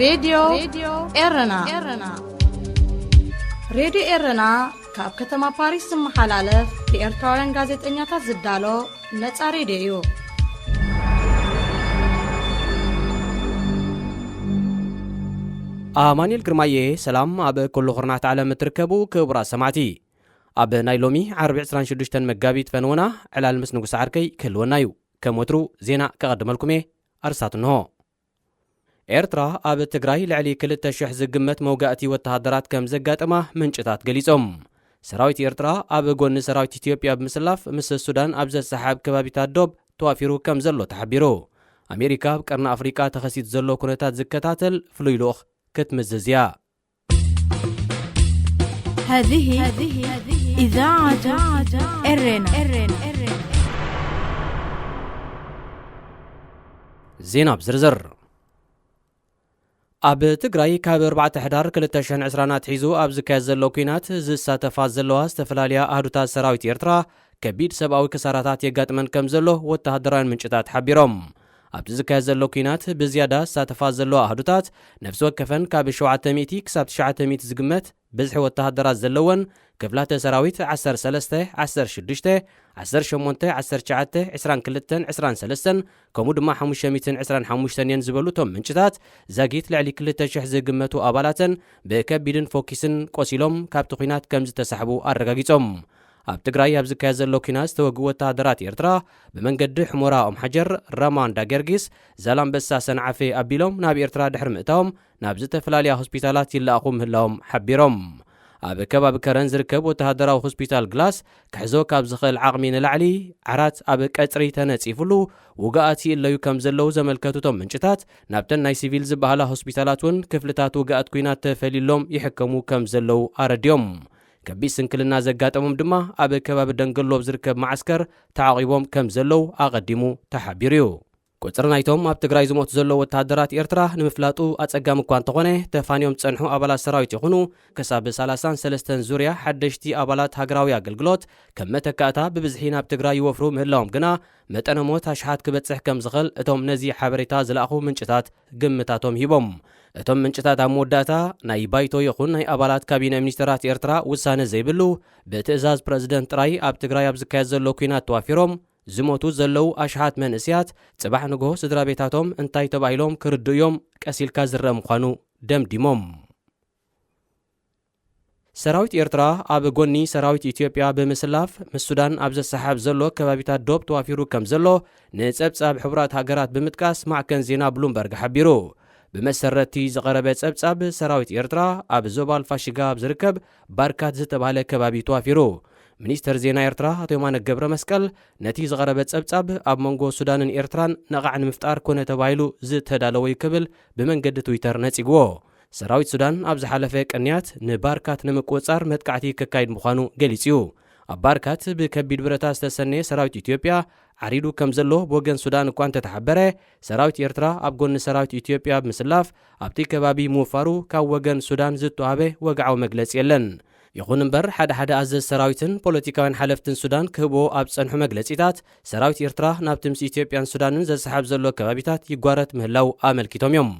ሬድዮ ኤረና። ሬድዮ ኤረና ካብ ከተማ ፓሪስ ዝመሓላለፍ ብኤርትራውያን ጋዜጠኛታት ዝዳሎ ነጻ ሬድዮ እዩ። ኣማኑኤል ግርማየ፣ ሰላም ኣብ ኩሉ ኩርናት ዓለም እትርከቡ ክቡራት ሰማዕቲ። ኣብ ናይ ሎሚ ዓርቢ ዕስራን ሽዱሽተን መጋቢት ፈነወና ዕላል ምስ ንጉስ ዓርከይ ክህልወና እዩ። ከም ወትሩ ዜና ከቐድመልኩም እየ። ኣርስታት እንሆ። ኤርትራ ኣብ ትግራይ ልዕሊ ክልተ ሽሕ ዝግመት መውጋእቲ ወተሃደራት ከም ዘጋጠማ ምንጭታት ገሊጾም። ሰራዊት ኤርትራ ኣብ ጎኒ ሰራዊት ኢትዮጵያ ብምስላፍ ምስ ሱዳን ኣብ ዘሰሓብ ከባቢታት ዶብ ተዋፊሩ ከም ዘሎ ተሓቢሩ። ኣሜሪካ ኣብ ቀርኒ ኣፍሪቃ ተኸሲቱ ዘሎ ኩነታት ዝከታተል ፍሉይ ልኡኽ ክትምዝዝ እያ። هذه إذاعة إرنا. ዜና ብዝርዝር። ኣብ ትግራይ ካብ ኣርባዕተ ሕዳር ክልተ ሽሕን ዕስራን ኣትሒዙ ኣብ ዝካየድ ዘሎ ኲናት ዝሳተፋ ዘለዋ ዝተፈላለያ ኣህዱታት ሰራዊት ኤርትራ ከቢድ ሰብኣዊ ክሳራታት የጋጥመን ከም ዘሎ ወተሃደራውያን ምንጭታት ሓቢሮም። ኣብቲ ዝካየድ ዘሎ ኲናት ብዝያዳ ዝሳተፋ ዘለዋ ኣህዱታት ነፍሲ ወከፈን ካብ ሸውዓተ ሚእቲ ክሳብ ትሽዓተ ሚእቲ ዝግመት ብዝሒ ወተሃደራት ዘለወን ክፍላተ ሰራዊት ዓሰርተ ሰለስተ፣ ዓሰርተ ሽዱሽተ፣ ዓሰርተ ሸሞንተ፣ ዓሰርተ ትሽዓተ፣ ዕስራን ክልተን፣ ዕስራን ሰለስተን፣ ከምኡ ድማ ሓሙሽተ ሚእትን ዕስራን ሓሙሽተን እየን ዝበሉ እቶም ምንጭታት፣ ዛጊት ልዕሊ ክልተ ሽሕ ዝግመቱ ኣባላተን ብከቢድን ፎኪስን ቆሲሎም ካብቲ ኲናት ከም ዝተሳሕቡ ኣረጋጊጾም። ኣብ ትግራይ ኣብ ዝካየድ ዘሎ ኲናት ዝተወግኡ ወተሃደራት ኤርትራ ብመንገዲ ሕሞራ ኦምሓጀር፣ ራማ እንዳ ጊዮርጊስ፣ ዛላምበሳ ሰንዓፈ ኣቢሎም ናብ ኤርትራ ድሕሪ ምእታዎም ናብ ዝተፈላለያ ሆስፒታላት ይለኣኹ ምህላዎም ሓቢሮም። ኣብ ከባቢ ከረን ዝርከብ ወተሃደራዊ ሆስፒታል ግላስ ክሕዞ ካብ ዝኽእል ዓቕሚ ንላዕሊ ዓራት ኣብ ቀጽሪ ተነጺፉሉ ውግኣት ይእለዩ ከም ዘለዉ ዘመልከቱ እቶም ምንጭታት፣ ናብተን ናይ ሲቪል ዝበሃላ ሆስፒታላት እውን ክፍልታት ውግኣት ኲናት ተፈልዩሎም ይሕከሙ ከም ዘለዉ ኣረድዮም። ከቢድ ስንክልና ዘጋጠሞም ድማ ኣብ ከባቢ ደንገሎ ኣብ ዝርከብ መዓስከር ተዓቒቦም ከም ዘለዉ ኣቐዲሙ ተሓቢሩ እዩ። ቁጽሪ ናይቶም ኣብ ትግራይ ዝሞቱ ዘለዉ ወተሃደራት ኤርትራ ንምፍላጡ ኣጸጋሚ እኳ እንተኾነ፣ ተፋንዮም ዝጸንሑ ኣባላት ሰራዊት ይኹኑ፣ ክሳብ ሰላሳን ሰለስተን ዙርያ ሓደሽቲ ኣባላት ሃገራዊ ኣገልግሎት ከም መተካእታ ብብዝሒ ናብ ትግራይ ይወፍሩ ምህላዎም ግና፣ መጠነ ሞት ኣሽሓት ክበጽሕ ከም ዝኽእል እቶም ነዚ ሓበሬታ ዝለኣኹ ምንጭታት ግምታቶም ሂቦም። እቶም ምንጭታት ኣብ መወዳእታ፣ ናይ ባይቶ ይኹን ናይ ኣባላት ካቢነ ሚኒስተራት ኤርትራ ውሳነ ዘይብሉ፣ ብትእዛዝ ፕረዚደንት ጥራይ ኣብ ትግራይ ኣብ ዝካየድ ዘሎ ኲናት ተዋፊሮም ዝሞቱ ዘለዉ ኣሽሓት መንእስያት፣ ጽባሕ ንግሆ ስድራ ቤታቶም እንታይ ተባሂሎም ክርድኡ እዮም ቀስ ኢልካ ዝረአ ምዃኑ ደምዲሞም። ሰራዊት ኤርትራ ኣብ ጎኒ ሰራዊት ኢትዮጵያ ብምስላፍ፣ ምስ ሱዳን ኣብ ዘሰሓብ ዘሎ ከባቢታት ዶብ ተዋፊሩ ከም ዘሎ ንጸብጻብ ሕቡራት ሃገራት ብምጥቃስ ማዕከን ዜና ብሉምበርግ ሓቢሩ። ብመሰረት'ቲ ዝቐረበ ጸብጻብ፣ ሰራዊት ኤርትራ ኣብ ዞባ ኣልፋሽጋ ኣብ ዝርከብ ባርካት ዝተባህለ ከባቢ ተዋፊሩ። ሚኒስተር ዜና ኤርትራ ኣቶ የማነ ገብረ መስቀል፣ ነቲ ዝቐረበ ጸብጻብ ኣብ መንጎ ሱዳንን ኤርትራን ነቓዕ ንምፍጣር ኮነ ተባሂሉ ዝተዳለወ እዩ ክብል ብመንገዲ ትዊተር ነጺግዎ። ሰራዊት ሱዳን ኣብ ዝሓለፈ ቅንያት ንባርካት ንምቁጽጻር መጥቃዕቲ ከካይድ ምዃኑ ገሊጹ እዩ። ኣብ ባርካት ብከቢድ ብረታት ዝተሰነየ ሰራዊት ኢትዮጵያ ዓሪዱ ከም ዘሎ ብወገን ሱዳን እኳ እንተተሓበረ፣ ሰራዊት ኤርትራ ኣብ ጎኒ ሰራዊት ኢትዮጵያ ብምስላፍ ኣብቲ ከባቢ ምውፋሩ ካብ ወገን ሱዳን ዝተዋህበ ወግዓዊ መግለጺ የለን። ይኹን እምበር፣ ሓደ ሓደ ኣዘዝ ሰራዊትን ፖለቲካውያን ሓለፍትን ሱዳን ክህብዎ ኣብ ዝጸንሑ መግለጺታት፣ ሰራዊት ኤርትራ ናብቲ ምስ ኢትዮጵያን ሱዳንን ዘሰሓብ ዘሎ ከባቢታት ይጓረት ምህላው ኣመልኪቶም እዮም።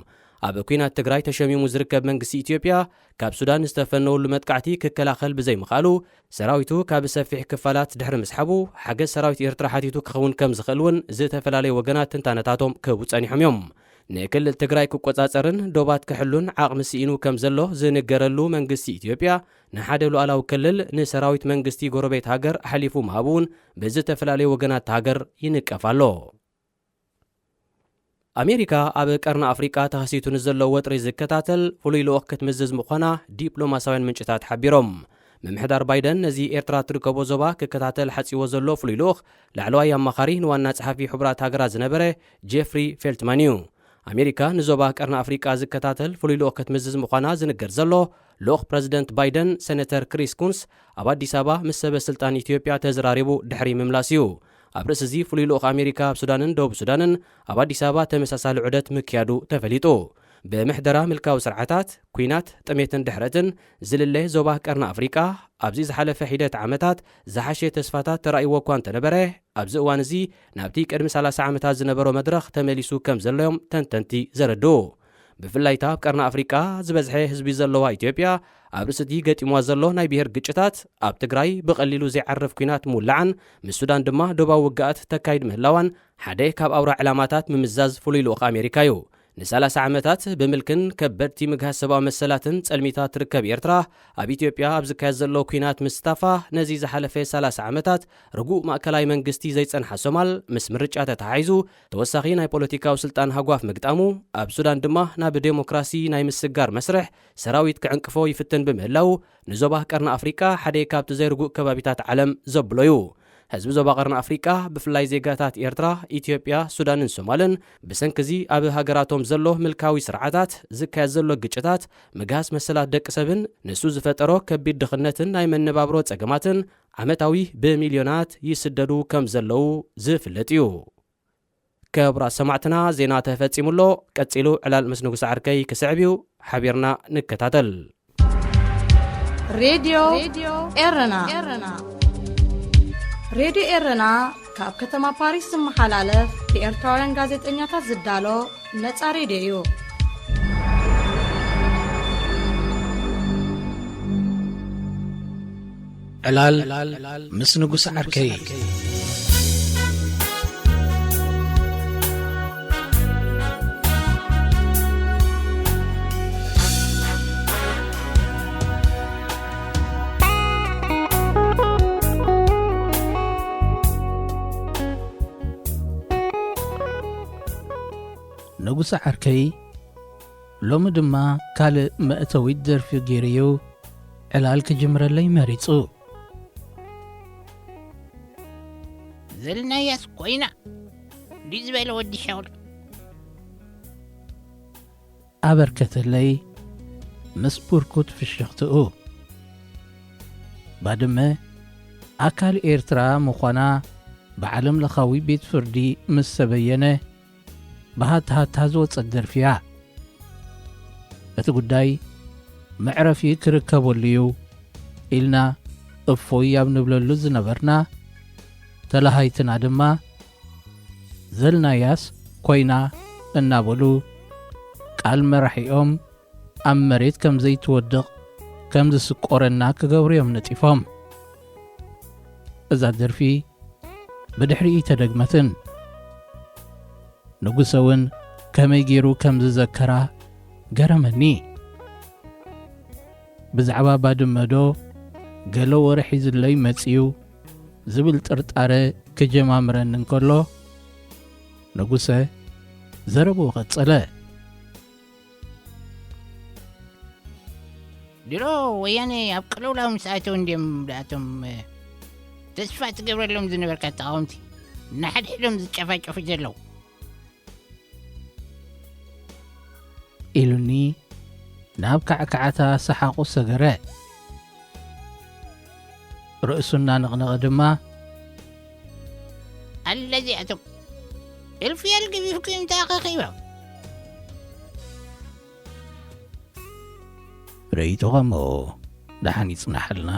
ኣብ ኲናት ትግራይ ተሸሚሙ ዝርከብ መንግስቲ ኢትዮጵያ፣ ካብ ሱዳን ዝተፈነወሉ መጥቃዕቲ ክከላኸል ብዘይምኽኣሉ፣ ሰራዊቱ ካብ ሰፊሕ ክፋላት ድሕሪ ምስሓቡ፣ ሓገዝ ሰራዊት ኤርትራ ሓቲቱ ክኸውን ከም ዝኽእል እውን ዝተፈላለዩ ወገናት ትንታነታቶም ክህቡ ጸኒሖም እዮም። ንክልል ትግራይ ክቆጻጸርን ዶባት ክሕሉን ዓቕሚ ስኢኑ ከም ዘሎ ዝንገረሉ መንግስቲ ኢትዮጵያ፣ ንሓደ ሉዓላዊ ክልል ንሰራዊት መንግስቲ ጎረቤት ሃገር ኣሕሊፉ ምሃቡ እውን ብዝተፈላለዩ ወገናት ሃገር ይንቀፍ ኣሎ። ኣሜሪካ ኣብ ቀርኒ ኣፍሪቃ ተኸሲቱ ንዘሎ ወጥሪ ዝከታተል ፍሉይ ልኡኽ ክትምዝዝ ምዃና ዲፕሎማሳውያን ምንጭታት ሓቢሮም። ምምሕዳር ባይደን ነዚ ኤርትራ ትርከቦ ዞባ ክከታተል ሓጺዎ ዘሎ ፍሉይ ልኡኽ፣ ላዕለዋይ ኣማኻሪ ንዋና ጸሓፊ ሕቡራት ሃገራት ዝነበረ ጄፍሪ ፌልትማን እዩ። ኣሜሪካ ንዞባ ቀርኒ ኣፍሪቃ ዝከታተል ፍሉይ ልኡኽ ክትምዝዝ ምዃና ዝንገር ዘሎ፣ ልኡኽ ፕረዚደንት ባይደን፣ ሴኔተር ክሪስ ኩንስ፣ ኣብ ኣዲስ ኣበባ ምስ ሰበ ስልጣን ኢትዮጵያ ተዘራሪቡ ድሕሪ ምምላስ እዩ። ኣብ ርእሲ እዚ፣ ፍሉይ ልኡኽ ኣሜሪካ ኣብ ሱዳንን ደቡብ ሱዳንን ኣብ ኣዲስ ኣበባ ተመሳሳሊ ዑደት ምክያዱ ተፈሊጡ። ብምሕደራ ምልካዊ ስርዓታት፣ ኲናት፣ ጥሜትን ድሕረትን ዝልለ ዞባ ቀርኒ ኣፍሪቃ፣ ኣብዚ ዝሓለፈ ሒደት ዓመታት ዝሓሸ ተስፋታት ተራእይዎ እኳ እንተነበረ፣ ኣብዚ እዋን እዚ ናብቲ ቅድሚ ሰላሳ ዓመታት ዝነበሮ መድረኽ ተመሊሱ ከም ዘሎ እዮም ተንተንቲ ዘረድኡ። ብፍላይታ ኣብ ቀርኒ ኣፍሪቃ ዝበዝሐ ህዝቢ ዘለዋ ኢትዮጵያ፣ ኣብ ርእሲ እቲ ገጢምዋ ዘሎ ናይ ብሄር ግጭታት፣ ኣብ ትግራይ ብቐሊሉ ዘይዓርፍ ኲናት ምውላዓን፣ ምስ ሱዳን ድማ ዶባዊ ውግኣት ተካይድ ምህላዋን ሓደ ካብ ኣውራ ዕላማታት ምምዛዝ ፍሉይ ልኡኽ ኣሜሪካ እዩ። ን30 ዓመታት ብምልክን ከበድቲ ምግሃስ ሰብኣዊ መሰላትን ጸልሚታ ትርከብ ኤርትራ፣ ኣብ ኢትዮጵያ ኣብ ዝካየድ ዘሎ ኲናት ምስታፋ፣ ነዚ ዝሓለፈ 30 ዓመታት ርጉእ ማእከላይ መንግስቲ ዘይጸንሓ ሶማል፣ ምስ ምርጫ ተተሓሒዙ ተወሳኺ ናይ ፖለቲካዊ ስልጣን ሃጓፍ ምግጣሙ፣ ኣብ ሱዳን ድማ ናብ ዴሞክራሲ ናይ ምስጋር መስርሕ ሰራዊት ክዕንቅፎ ይፍትን ብምህላው፣ ንዞባ ቀርኒ ኣፍሪቃ ሓደ ካብቲ ዘይርጉእ ከባቢታት ዓለም ዘብሎ እዩ። ህዝቢ ዞባ ቀርኒ ኣፍሪቃ፣ ብፍላይ ዜጋታት ኤርትራ፣ ኢትዮጵያ፣ ሱዳንን ሶማልን፣ ብሰንኪ እዚ ኣብ ሃገራቶም ዘሎ ምልካዊ ስርዓታት፣ ዝካየድ ዘሎ ግጭታት፣ ምግሃስ መሰላት ደቂ ሰብን ንሱ ዝፈጠሮ ከቢድ ድኽነትን ናይ መነባብሮ ጸገማትን፣ ዓመታዊ ብሚልዮናት ይስደዱ ከም ዘለዉ ዝፍለጥ እዩ። ክቡራት ሰማዕትና፣ ዜና ተፈጺሙ ኣሎ። ቀጺሉ ዕላል ምስ ንጉስ ዓርከይ ክስዕብ እዩ። ሓቢርና ንከታተል። ሬድዮ ኤረና። ሬድዮ ኤረና ካብ ከተማ ፓሪስ ዝመሓላለፍ ብኤርትራውያን ጋዜጠኛታት ዝዳሎ ነጻ ሬድዮ እዩ። ዕላል ምስ ንጉስ ዓርከይ። ንጉስ ዓርከይ ሎሚ ድማ ካልእ መእተዊት ደርፊ ገይሩ'ዩ ዕላል ክጅምረለይ መሪጹ። ዘልናያስ ኮይና ድዩ ዝበለ ወዲ ሻውል? ኣበርከተለይ ምስ ብርኩት ፍሽኽትኡ። ባድመ ኣካል ኤርትራ ምዃና ብዓለም ለኻዊ ቤት ፍርዲ ምስ ተበየነ፣ ብሃታሃታ ዝወጸት ደርፊ እያ። እቲ ጉዳይ መዕረፊ ክርከበሉ እዩ ኢልና እፎይ ኣብ ንብለሉ ዝነበርና፣ ተላሃይትና ድማ ዘልናያስ ኮይና እናበሉ ቃል መራሒኦም ኣብ መሬት ከም ዘይትወድቕ ከም ዝስቆረና ክገብሩ እዮም ነጢፎም። እዛ ደርፊ ብድሕሪኡ ተደግመትን። ንጉሰ እውን ከመይ ገይሩ ከም ዝዘከራ ገረመኒ። ብዛዕባ ባድመ ዶ ገለ ወረ ሒዝለይ መጺኡ ዝብል ጥርጣረ ክጀማምረኒ እንከሎ፣ ንጉሰ ዘረብኡ ቀጸለ። ድሮ ወያነ ኣብ ቅልውላው ምስ ኣተው እንድዮም ደኣቶም ተስፋ ትገብረሎም ዝነበርካ ተቓወምቲ እናሓድሕዶም ዝጨፋጨፉ ዘለዉ። ኢሉኒ ናብ ካዕካዕታ ሰሓቑ ሰገረ። ርእሱ እናነቕነቐ ድማ፣ ኣለዚኣቶም እልፍያል ገቢፍኩም ተኣኻኺቦም። ርእይቶኻ እሞ ደሓን ይጽናሓልና።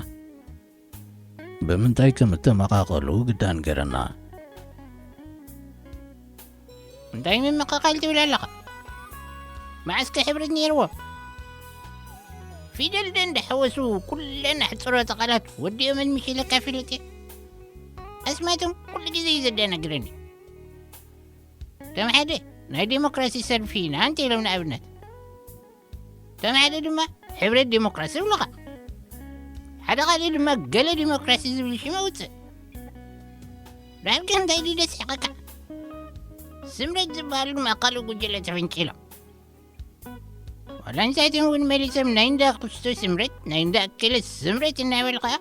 ብምንታይ ከም እተመቓቐሉ ግዳ ንገረና። እንታይ ምምቕቓል ትብል ኣለኻ? መዓስከ ሕብረት ነይርዎ? ፊደል ደ እንዳሓወሱ ኩለን ኣሕጽሮተ ቃላት ወዲኦመን ምሽ ኢለካ ፊለጥ እየ። ኣስማቶም ኩሉ ግዜ እዩ ዘደናግረኒ። ከም ሓደ ናይ ዴሞክራሲ ሰልፊ ኢና እንተ ኢሎም ንኣብነት። ከም ሓደ ድማ ሕብረት ዴሞክራሲ ይብሉኻ። ሓደ ካልእ ድማ ገለ ዴሞክራሲ ዝብል ሽም ኣውፅእ። ዳርጋ እንታይ ድዩ ደስሕቐካ? ስምረት ዝበሃሉ ድማ ካልእ ጉጅለ ተፈንቂሎም። ዋላ ንሳቶም እውን መሊሶም ናይ እንዳ ኩስቶ ስምረት፣ ናይ እንዳ ኣከለ ስምረት እናበሉ ኸዓ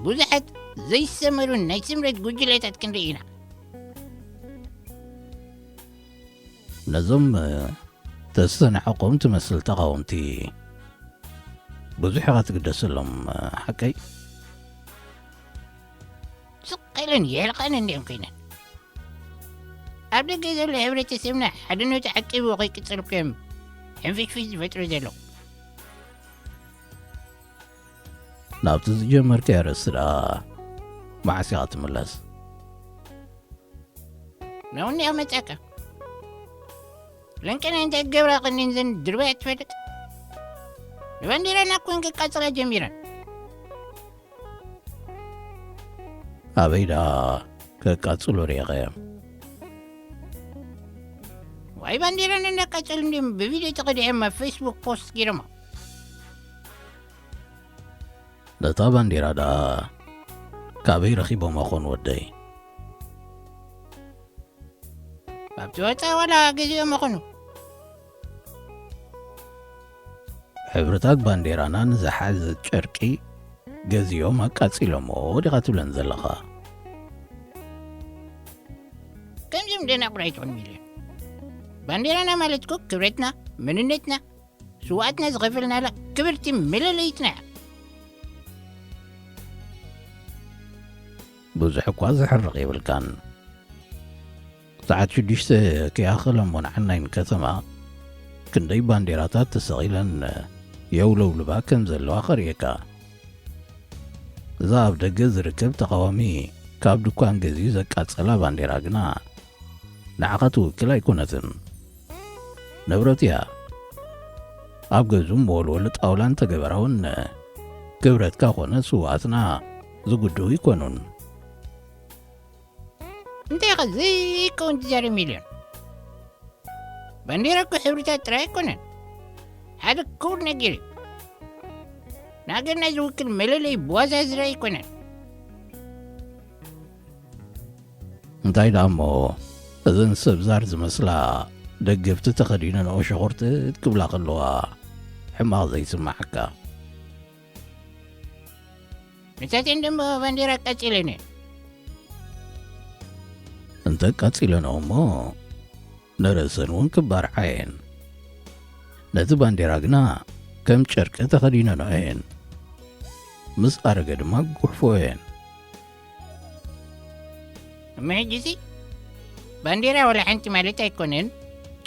ብዙሓት ዘይሰመሩን ናይ ስምረት ጉጅለታት ክንርኢ ኢና። ነዞም ተስተናዕቆም ትመስል ተቓወምቲ ብዙሕ ኢኻ ትግደሰሎም፣ ሓቀይ? ስቕ ኢለን የሕልቐን እንዲኦም ኮይነን። ኣብ ደገ ዘሎ ሕብረተሰብና ሓድነቱ ዓቂቡ ከይቅጽል እኮ እዮም ሕንፍሽፍሽ ዝፈጥሩ ዘለዉ። ናብቲ ዝጀመርካዮ ርእሲ ደኣ መዓስ ኢኻ ትምለስ? ነውኒ መጻካ። ለንቀና እንታይ ገብራ ቀኒን ዘን ድርባይ ትፈልጥ? ንባንዲራና እኮ እንቀቃጽላ ጀሚረን። ኣበይ ደኣ ከቃጽሉ ርኢኸዮም? ዋይ ባንዲራና እንዳቃጸሉ እንዲም ብቪድዮ ተቐዲዖም ኣብ ፌስቡክ ፖስት ገይሮማ። ነታ ባንዲራ ደኣ ካበይ ረኺቦማ ኾን ወደይ? ኣብቲ ወጻኢ ዋላ ገዚኦም ይኹኑ። ሕብርታት ባንዴራና ንዝሓዘ ጨርቂ ገዚኦም ኣቃጺሎሞ ዲኻ ትብለን ዘለኻ? ከምዚኦም ደናቁር ኣይትኹን ሚልዮን። ባንዴራና ማለት እኮ ክብረትና፣ መንነትና፣ ስውኣትና ዝኸፈልናላ ክብርቲ መለለይትና እያ። ብዙሕ እኳ ዘሕርቕ የብልካን። ሰዓት ሽዱሽተ ከይኣኸለ እሞ ንዓናይን ከተማ ክንደይ ባንዴራታት ተሰቒለን የውለውልባ ከም ዘለዋ ከርእየካ። እዛ ኣብ ደገ ዝርከብ ተቓዋሚ ካብ ድኳን ገዚኡ ዘቃጸላ ባንዴራ ግና ንዓኻ ትውክል ኣይኮነትን። ንብረት እያ። ኣብ ገዙ መወልወሊ ጣውላ እንተገበራ እውን ክብረትካ ኾነ ስውኣትና ዝጉድኡ ይኮኑን። እንታይ ኢኻ ዘይከውን ትዛረብ ሚልዮን? ባንዴራ እኮ ሕብርታት ጥራይ ኣይኮነን። ሓደ ክቡር ነገር እዩ። ንሃገርና ዝውክል መለለይ ብዋዛ ዝረአ ኣይኮነን። እንታይ ደኣ እሞ እዘን ሰብ ዛር ዝመስላ ደገፍቲ ተኸዲነንኦ ሸኾርትት ክብላ ከለዋ ሕማቕ ዘይስምዓካ? ንሳተን ደሞ ባንዴራ ቀጺለን እየን። እንተ ቀጺለንኦ እሞ ንርእሰን እውን ክባርዓ እየን። ነቲ ባንዴራ ግና ከም ጨርቂ ተኸዲነንኦ እየን። ምስ ኣረገ ድማ ክጉሕፍኦ እየን። እሞ ሕጂሲ ባንዴራ ዋላ ሓንቲ ማለት ኣይኮነን፣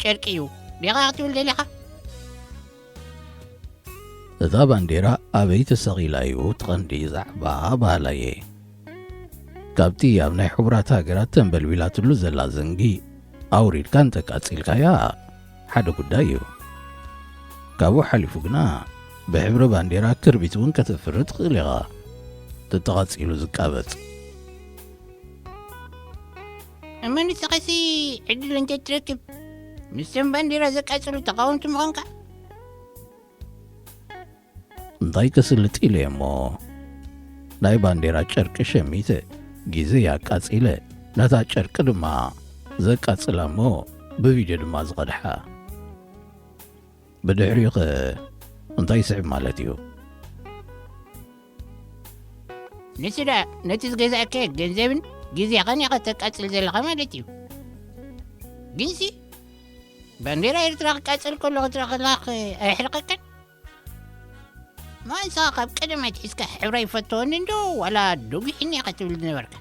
ጨርቂ እዩ ዲኻ ክትብል ደሊኻ? እታ ባንዴራ ኣበይ ተሰቒላ እዩ እቲ ቀንዲ ዛዕባ በሃላይ እየ። ካብቲ ኣብ ናይ ሕቡራት ሃገራት ተንበልቢላትሉ ዘላ ዘንጊ ኣውሪድካ እንተቃጺልካያ ሓደ ጉዳይ እዩ። ካብኡ ሓሊፉ ግና ብሕብሪ ባንዴራ ክርቢት እውን ከተፍሪ ትኽእል ኢኻ። ተተቓጺሉ ዝቃበጽ። እመ ንስኻሲ ዕድል እንተትረክብ ምስቶም ባንዴራ ዘቃጽሉ ተቓወምቲ ምዃንካ? እንታይ ክስልጥ ኢለ እሞ ናይ ባንዴራ ጨርቂ ሸሚተ ግዜ ኣቃጺለ፣ ነታ ጨርቂ ድማ ዘቃጽላ እሞ ብቪድዮ ድማ ዝቐድሓ። ብድሕሪኡ ኸ እንታይ ይስዕብ ማለት እዩ? ንሱ ደኣ ነቲ ዝገዛእካዮ ገንዘብን ግዜኻን ኢኻ ተቃጽል ዘለኻ ማለት እዩ። ግንሲ ባንዴራ ኤርትራ ክቃጸል ከሎ ክትረኽላኽ ኣየሕርቐካን? ማንሳ ካብ ቀደም ኣትሒዝካ ሕብራ ይፈትወኒ እንዶ ዋላ ዶጊሕኒ ኢኻ ትብል ዝነበርካ?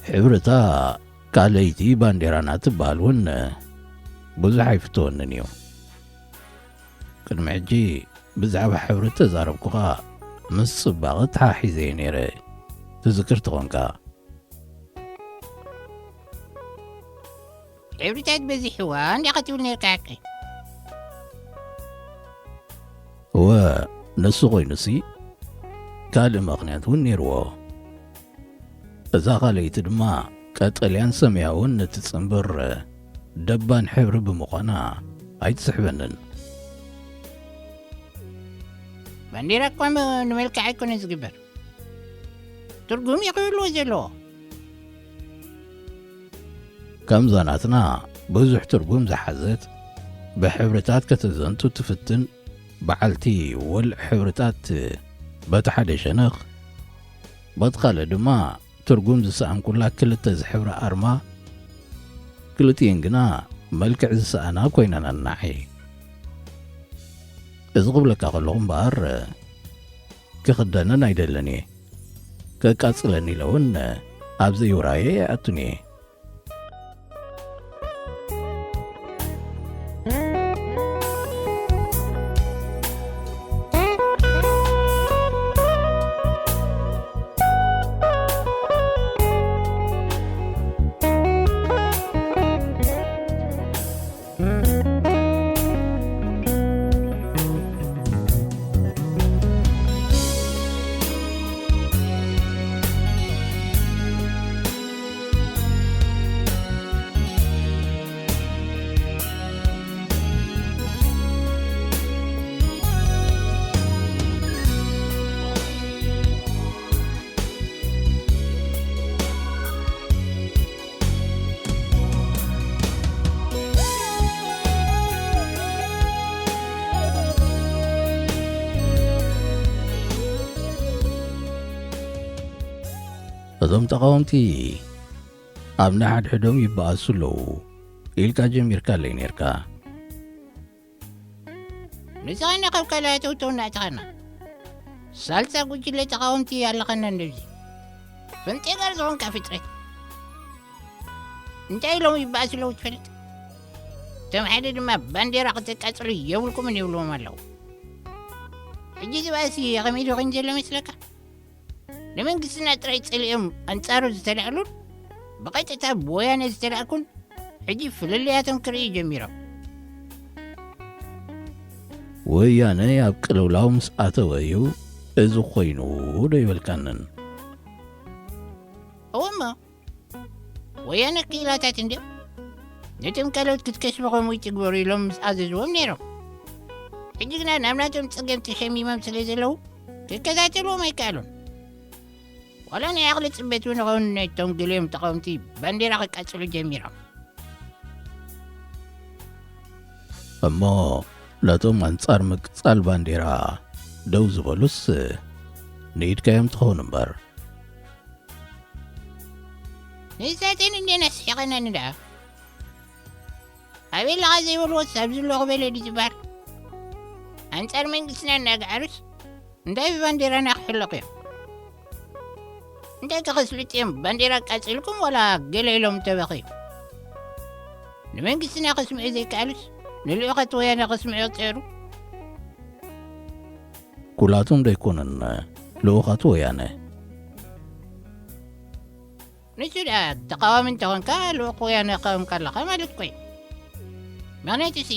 ሕብርታ ካልኣይቲ ባንዴራና ትበሃል እውን ብዙሕ ኣይፍትወንን እዩ። ቅድሚ ሕጂ ብዛዕባ ሕብሪ ተዛረብኩኻ ምስ ጽባቐ ተሓሒዘ እየ ነይረ። ትዝክር ተኾንካ። ሕብርታት በዚሕዋ እንዲኻ ትብል ነርካ ሓቂ? እወ፣ ንሱ ኮይኑሲ ካልእ ምኽንያት እውን ነይርዎ። እዛ ካልኣይቲ ድማ ቀጠልያን ሰማያውን ነቲ ጽንብር ደባን ሕብሪ ብምዃና ኣይትስሕበንን። ባንዴራ እኳ ም-፣ ንመልክዕ ኣይኮነን ዝግበር፣ ትርጉም እዩ ክህልዎ ዘለዎ። ከምዛ ናትና ብዙሕ ትርጉም ዝሓዘት፣ ብሕብርታት ከተዘንቱ ትፍትን በዓልቲ ወልዕ ሕብርታት፣ በቲ ሓደ ሸነኽ፣ በቲ ካልእ ድማ ትርጉም ዝሰኣንኩላ ክልተ ዝሕብራ ኣርማ፣ ክልቲኤን ግና መልክዕ ዝሰኣና ኮይነን ኣናዒ። እዚ ክብለካ ከለኹ እምበኣር፣ ክኽደነን ኣይደልን እየ። ከቃጽለኒ ኢለ እውን ኣብ ዘይውራየ ኣይኣቱን እየ። እዞም ተቓወምቲ ኣብ ንሓድሕዶም ይበኣሱ ኣለዉ ኢልካ ጀሚርካለይ ነርካ። ንስኻና ካብ ካልኣይ ተውተው እናእተኻና፣ ሳልሳ ጉጅለ ተቓወምቲ ኣለኻና እንደዚ። ፈንጤጋር ዝኾንካ ፍጥረት። እንታይ ኢሎም ይበኣሱ ኣለዉ ትፈልጥ? እቶም ሓደ ድማ ባንዴራ ክተቃጽሉ የብልኩምን ይብልዎም ኣለዉ። ሕጂ እዚ ባእሲ ከመይ ዶ ኮይኑ ዘሎ መስለካ? ንመንግስትና ጥራይ ጸሊኦም ኣንጻሩ ዝተላዕሉን ብቐጥታ ብወያነ ዝተላእኩን ሕጂ ፍልልያቶም ክርእዩ ጀሚሮም። ወያነ ኣብ ቅልውላው ምስ ኣተወ እዩ እዚ ኮይኑ ዶ ይበልካንን? እወ እሞ፣ ወያነ ክኢላታት እንድዮም። ነቶም ካልኦት ክትከስቡ ከምኡ ይትግበሩ ኢሎም ምስ ኣዘዝዎም ነይሮም። ሕጂ ግና ናብ ናቶም ጸገም ተሸሚሞም ስለ ዘለዉ ክከታተልዎም ኣይከኣሉን። ዋላ ናይ ዓቕሊ ጽበት እውን ይኸውን ነቶም ገሊኦም ተቓወምቲ ባንዴራ ክቃጽሉ ጀሚሮም። እሞ ነቶም ኣንጻር ምቅጻል ባንዴራ ደው ዝበሉስ ንኢድካዮም ትኸውን እምበር። ንሳተን እንዴና ስሒቐናኒ ደኣ። ኣበይ ኣለኻ ዘይበልዎስ ኣብዚ ኣለኹ በለ ድዩ ዝበሃል? ኣንጻር መንግስትና እናገዓሩስ እንታይ ብባንዴራና ክሕለቑ እዮም? እንታይ ከኸስልጥ እዮም? ባንዴራ ኣቃጺልኩም ዋላ ገለ ኢሎም ተበኺ። ንመንግስትና ከስምዑ ዘይከኣሉስ ንልኡኻት ወያነ ከስምዑ ይጸሩ። ኩላቶም ዶ ኣይኮኑን ልኡኻት ወያነ? ንሱ ደኣ ተቃዋሚ እንተኾንካ ልኡኽ ወያነ ከቐምካ ኣለኻ ማለት እኮ እዩ። ምኽንያቱ ሲ፣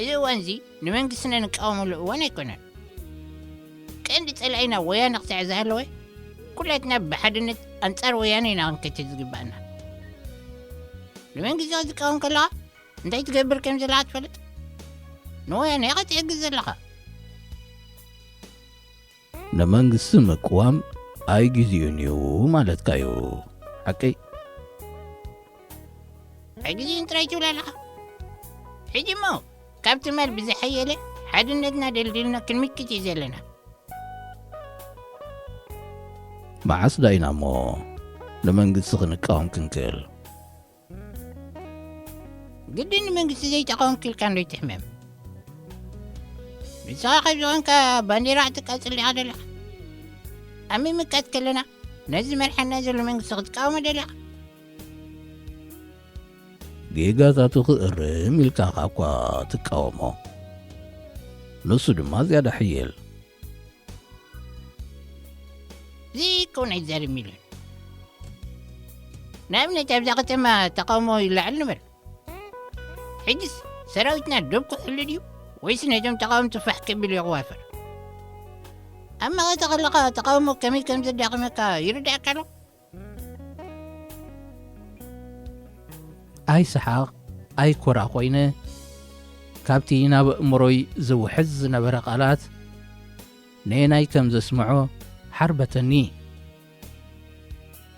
እዚ እዋን እዚ ንመንግስትና ንቃወመሉ እዋን ኣይኮነን። ቀንዲ ጸላኢና ወያነ ክሳዕ ዝሃለወ፣ ኩላትና ብሓድነት ኣንጻር ወያነ ኢና ክንከትል ዝግባኣና። ንመንግስቲ ክትቃወም ከለኻ እንታይ ትገብር ከም ዘለኻ ትፈልጥ? ንወያነ ኢኻ ትሕግዝ ዘለኻ። ንመንግስቲ ምቅዋም ኣይግዜኡን እዩ ማለትካ እዩ። ሓቀይ? ኣይግዜኡን ጥራይ ትብል ኣለኻ። ሕጂ እሞ ካብ ትማል ብዝሓየለ ሓድነትና ደልዲልና ክንምክት እዩ ዘለና። መዓስ ዳኢና እሞ ንመንግስቲ ክንቃወም ክንክእል? ግድን ንመንግስቲ ዘይተቃወምኩ ኢልካ እንዶ ይትሕመም። ንስኻ ካብ ዝኾንካ ባንዴራ ክትቃጽል ዲኻ ደለኻ? ኣብ ምምካት ከለና ነዚ ዝመርሓና ዘሎ መንግስቲ ክትቃወሞ ደለኻ? ጌጋታቱ ክእርም ኢልካ እኳ ትቃወሞ። ንሱ ድማ ዝያዳ ሕየል። እዚ እኮ ናይ ዛር ሚልዮን። ንኣብነት ኣብዛ ከተማ ተቃውሞ ይለዓል ንበል። ሕጅስ ሰራዊትና ደብ ክሕሉ ድዩ ወይስ ነዞም ተቃወምቲ ፋሕ ከቢሉ የዋፍር? ኣብ መቐተ ከለኻ ተቃውሞ ከመይ ከም ዘዳኽመካ ይርዳእካ ዶ? ኣይሰሓቕ ኣይኮራ ኮይነ፣ ካብቲ ናብ ኣእምሮይ ዝውሕዝ ዝነበረ ቃላት ነየናይ ከም ዘስምዖ ሓርበተኒ።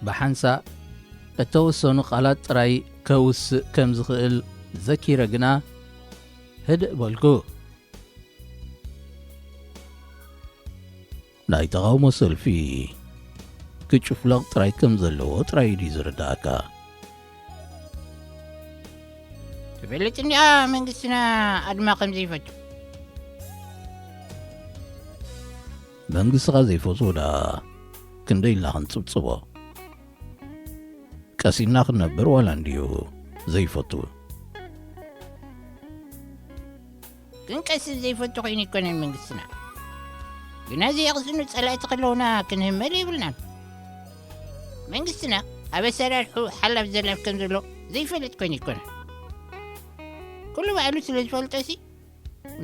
ብሓንሳእ እተወሰኑ ቃላት ጥራይ ከውስእ ከም ዝኽእል ዘኪረ ግና ህድእ በልኩ። ናይ ተቓውሞ ሰልፊ ክጭፍለቕ ጥራይ ከም ዘለዎ ጥራይ ድዩ ዝርድኣካ? ትፈልጥ እንዲኣ መንግስትና ኣድማ ከም ዘይፈቱ። መንግስትኻ ዘይፈትዎ ደኣ ክንደይ ኢልና ክንጽብጽቦ? ቀሲንና ክንነብር ዋላ እንድዩ ዘይፈቱ። ክንቀስን ዘይፈቱ ኮይኑ ኣይኮነን መንግስትና። ግና ዘየቕስኑ ጸላእቲ ከለዉና ክንህመል የብልናን። መንግስትና ኣብ ኣሰራርሑ ሓላፍ ዘላፍ ከም ዘሎ ዘይፈልጥ ኮይኑ ኣይኮነን። ኩሉ ባዕሉ ስለ ዝፈልጦ ሲ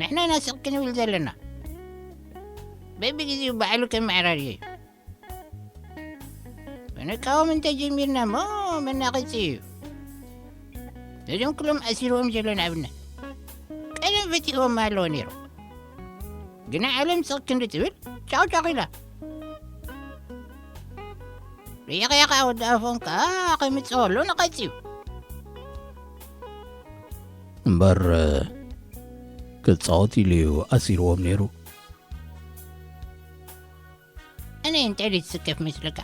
ንሕና ኢና ስቕ ክንብል ዘለና። በብግዜኡ ባዕሉ ከመዓራርዮ እዩ። ክንቃወም እንተጀሚርና እሞ መናቐጺ እዩ። ነዞም ኩሎም ኣሲርዎም ዘሎ ንኣብነት ቀደም ፈቲሕዎም ኣለዎ ነይሩ። ግና ዓለም ስቕ ክንዲ ትብል ጫቕጫቕ ኢላ። ሪኢኻያ ከኣ ወዲ ኣፎም ከኣ ከምጽኦ ኣሎ ነቐጺ እዩ። እምበር ክጻወት ኢሉ እዩ ኣሲርዎም ነይሩ። ኣነ እንታይ ደይ ትስከፍ መስለካ?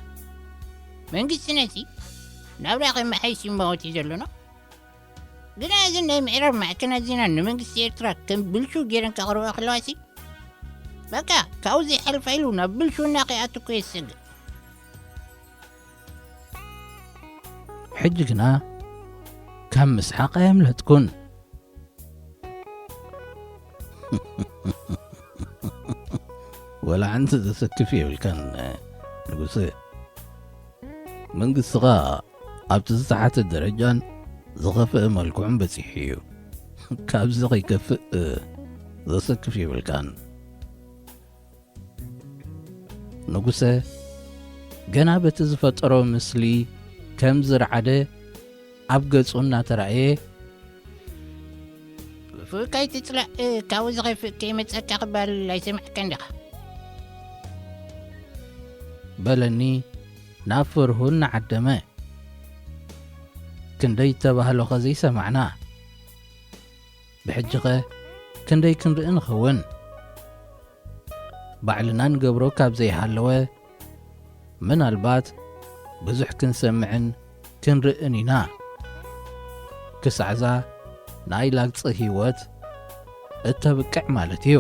መንግስቲ ነሲ ናብ ዳኸ መሓይሽ ይመወት እዩ ዘሎና። ግና እዚ ናይ ምዕራብ ማዕከናት ዜና ንመንግስቲ ኤርትራ ከም ብልሹ ገይረን ከቕርባ ከለዋሲ፣ በቃ ካብኡ ዘይሓልፋ ኢሉ ናብ ብልሹና ከይኣትኮ የሰግእ። ሕጂ ግና ካብ ምስሓቕ ኣየምለጥኩን። ወላ ሓንቲ ዘሰክፍ የብልካን ንጉሰ። መንግስትኻ ኣብቲ ዝተሓተ ደረጃን ዝኸፍአ መልክዑን በጺሑ እዩ። ካብዚ ከይከፍእ ዘሰክፍ የብልካን። ንጉሰ ገና በቲ ዝፈጠሮ ምስሊ ከም ዝረዓደ ኣብ ገጹ እናተራእየ፣ "ብፍቃይ ትጽላእ፣ ካብኡ ዝኸፍእ ከይመጸካ ክባል ኣይሰማዕካን ዲኻ?" በለኒ ናብ ፍርሁ እናዓደመ። ክንደይ ተባህሎኸ ዘይሰማዕና? ብሕጂኸ ክንደይ ክንርኢ ንኸውን? ባዕልና ንገብሮ ካብ ዘይሃለወ፣ ምናልባት ብዙሕ ክንሰምዕን ክንርእን ኢና። ክሳዕዛ ናይ ላግጺ ህይወት እተብቅዕ ማለት እዩ።